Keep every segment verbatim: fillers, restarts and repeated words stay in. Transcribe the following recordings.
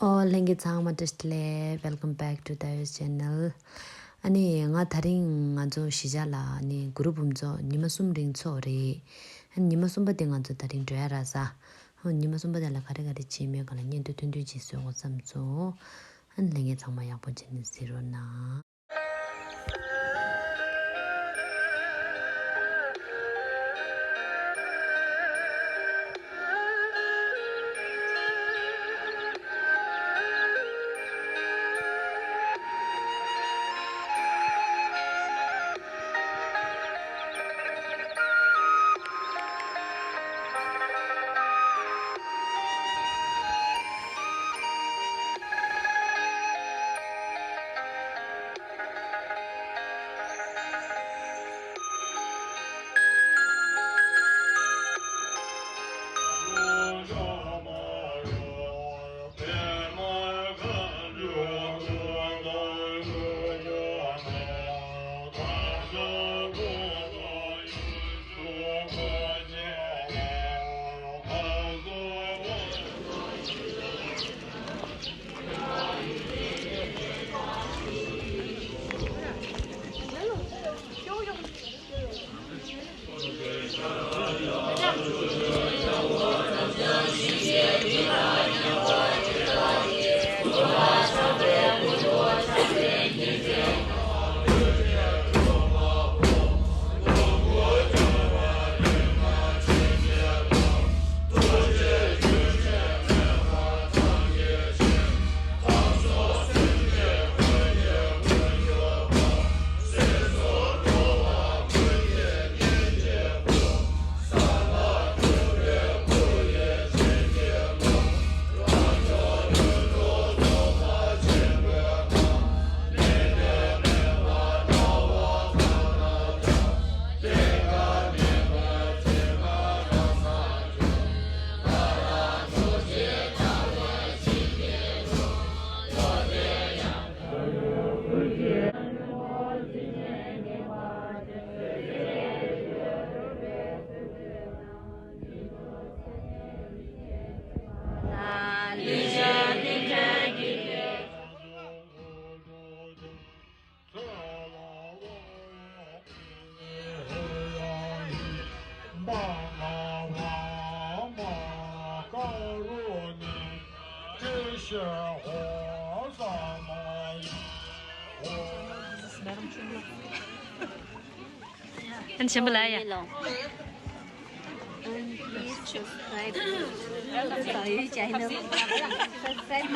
ཨོ། ལྷན་རྒྱས་ཚང་མ་བཀྲ་ཤིས་བདེ་ལེགས། Welcome back to Tayo's channel. ཨ་ནི་ང་དེ་རིང་ང་ཚོ་གཞིས་ཆགས་ལ་ཨ་ནི་གུ་རུ་ཕུན་ཚོགས་ཉི་མ་གསུམ་རིང་འཚོགས་རེད། ཨ་ནི་ཉི་མ་གསུམ་པ་དེ་ང་ཚོ་དེ་རིང་འགྲོ་ཡ་ར་ས། ཨ་ཉི་མ་གསུམ་པ་དེ་ལ་ག་རེ་ག་རེ་བྱེད་མེད་ག་ལ་སྙན་ཐོ་ཐུང་ཐུང་ཅིག་བཟོ་དགོས་བསམ་སོང་། ཨ་ནི་ལྷན་རྒྱས་ཚང་མ་ཡག་པོ་བྱས་ནས་གཟིགས་རོགས་གནང་། ཨན་ཆེན་པོ་ལ་ཡ། And please subscribe to Tayo's channel. Subscribe.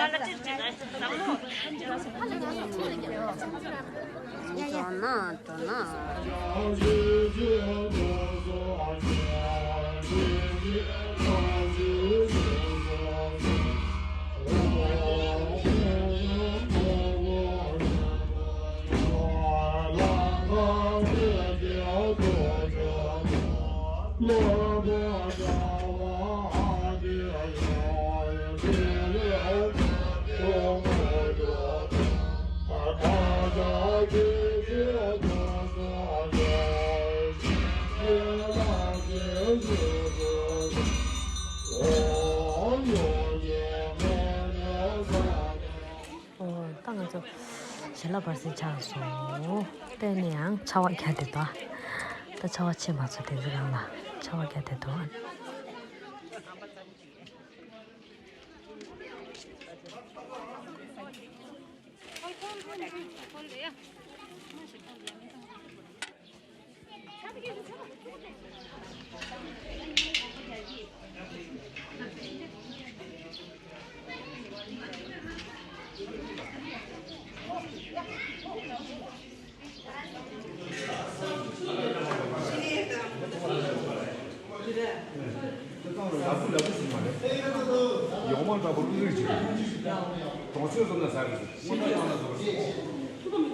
ཨོ། ད་ང་ཚོ་ཞལ་ལག་འབར་ཟིན་ཆགས་སོང་། དེ་ནས་ཡང་ཆར་པ་བརྒྱབ་བསྡད་འདུག་ད་ཆར་པ་ཆད་མ་སོང་། དེ་ཚོ་རང་ལ་ཆར་པ་བརྒྱབ་བསྡད་འདུག་ཡོང་མ་འདྲ་པོ་ཀླུ་རིགས་ཅིག་གྲོང་ཚོའི་བཟོ་ན་ཟ་གི་འདུག་དངོས་གནས་བཏང་ན་བཟོ་གི་འདུག་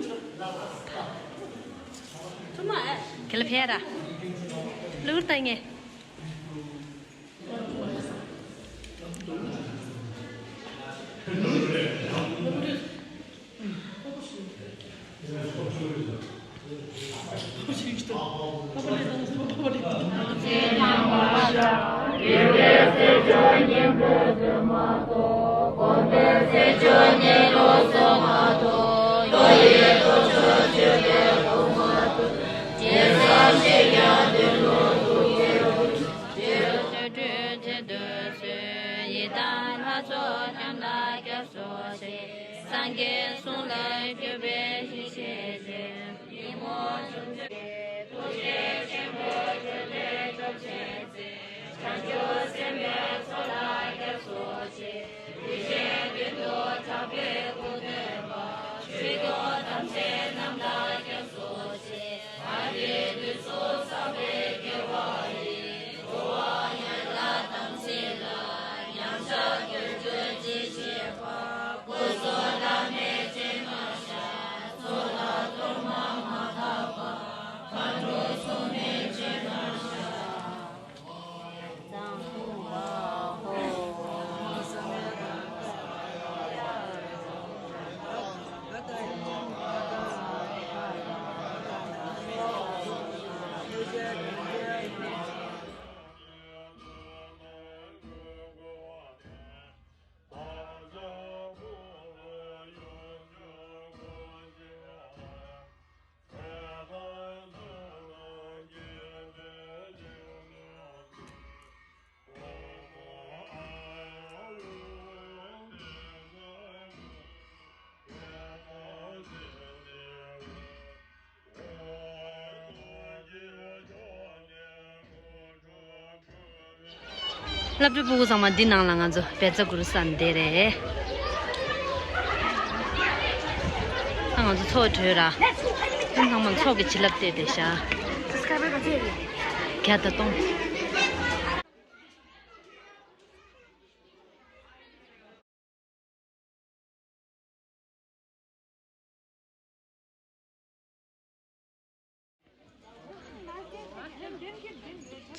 ཁེ་ལ་ཕེ་ར། ལུར་ཏང་ངེ། ཡི་དམ་ལྷ་ཚོགས་ཐམས་ཅད་སྐྱབས་སུ་མཆི། སངས་རྒྱས་གསུང་ལ་འགྱུར་བའི་ཡེ་ཤེས་ཀྱིས། ཉོན་མོངས་ཆུ་སྲིན་ཐུགས་རྗེ་ཆེན་པོ་ཁྱོད་ལས་སྐྱོབ་བྱེད་ཅིང་། བྱང་ཆུབ་སེམས་དཔའི་ཚོགས་ལ་སྐྱབས་སུ་མཆི། དེ་བཞིན་མདུན་དུ་གྲགས་པའི་སྐུ་བསྟན་པ། ཆོས་སྐྱོང་དམ་ཅན་རྣམས་ལ་སྐྱབས་སུ་མཆི། ཨ་ཏི་དུས་སུ་བསགས་པའི་དགེ་བ་ཡིས། འགྲོ་བ་དགེ་ལ་དམ་ཚིག་ལ། ཉམས་ཆག་གོད་ཆོད་ཅི་མཆིས་པ། སྐུ་གསུམ་བླ་མེད་ཅན་རྣམས་ཤ། ཚོགས་བདག་གཏོར་མ་མ་དག་པ། མཁའ་འགྲོ་མཚུངས་མེད་ཅན་རྣམས་ཤ། སློབ་ཕྲུག་སྤུ་གུ་ཚང་མ་འདི་ནང་ལ་ང་ཚོ་བལ་བཙག་གུ་རུ་ས་འདི་རེད། ད་ང་ཚོ་ཚོགས་གྲོལ་ར། ཁྱོད་ཚང་མ་ཚོགས་ཀྱི་བྱིན་རླབས་བསྟོད་དེ་བཞག་བརྒྱ་དང་སྟོང་།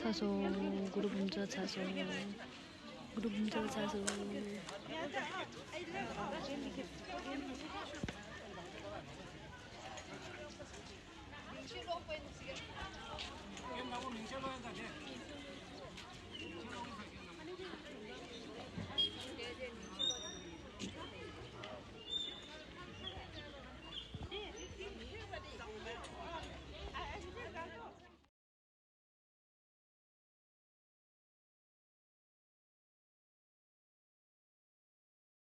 ཚར་སོང་། གུ་རུ་བུམ་ཚོགས་ཚར་སོང་། གུ་རུ་བུམ་ཚོགས་ཚར་སོང་།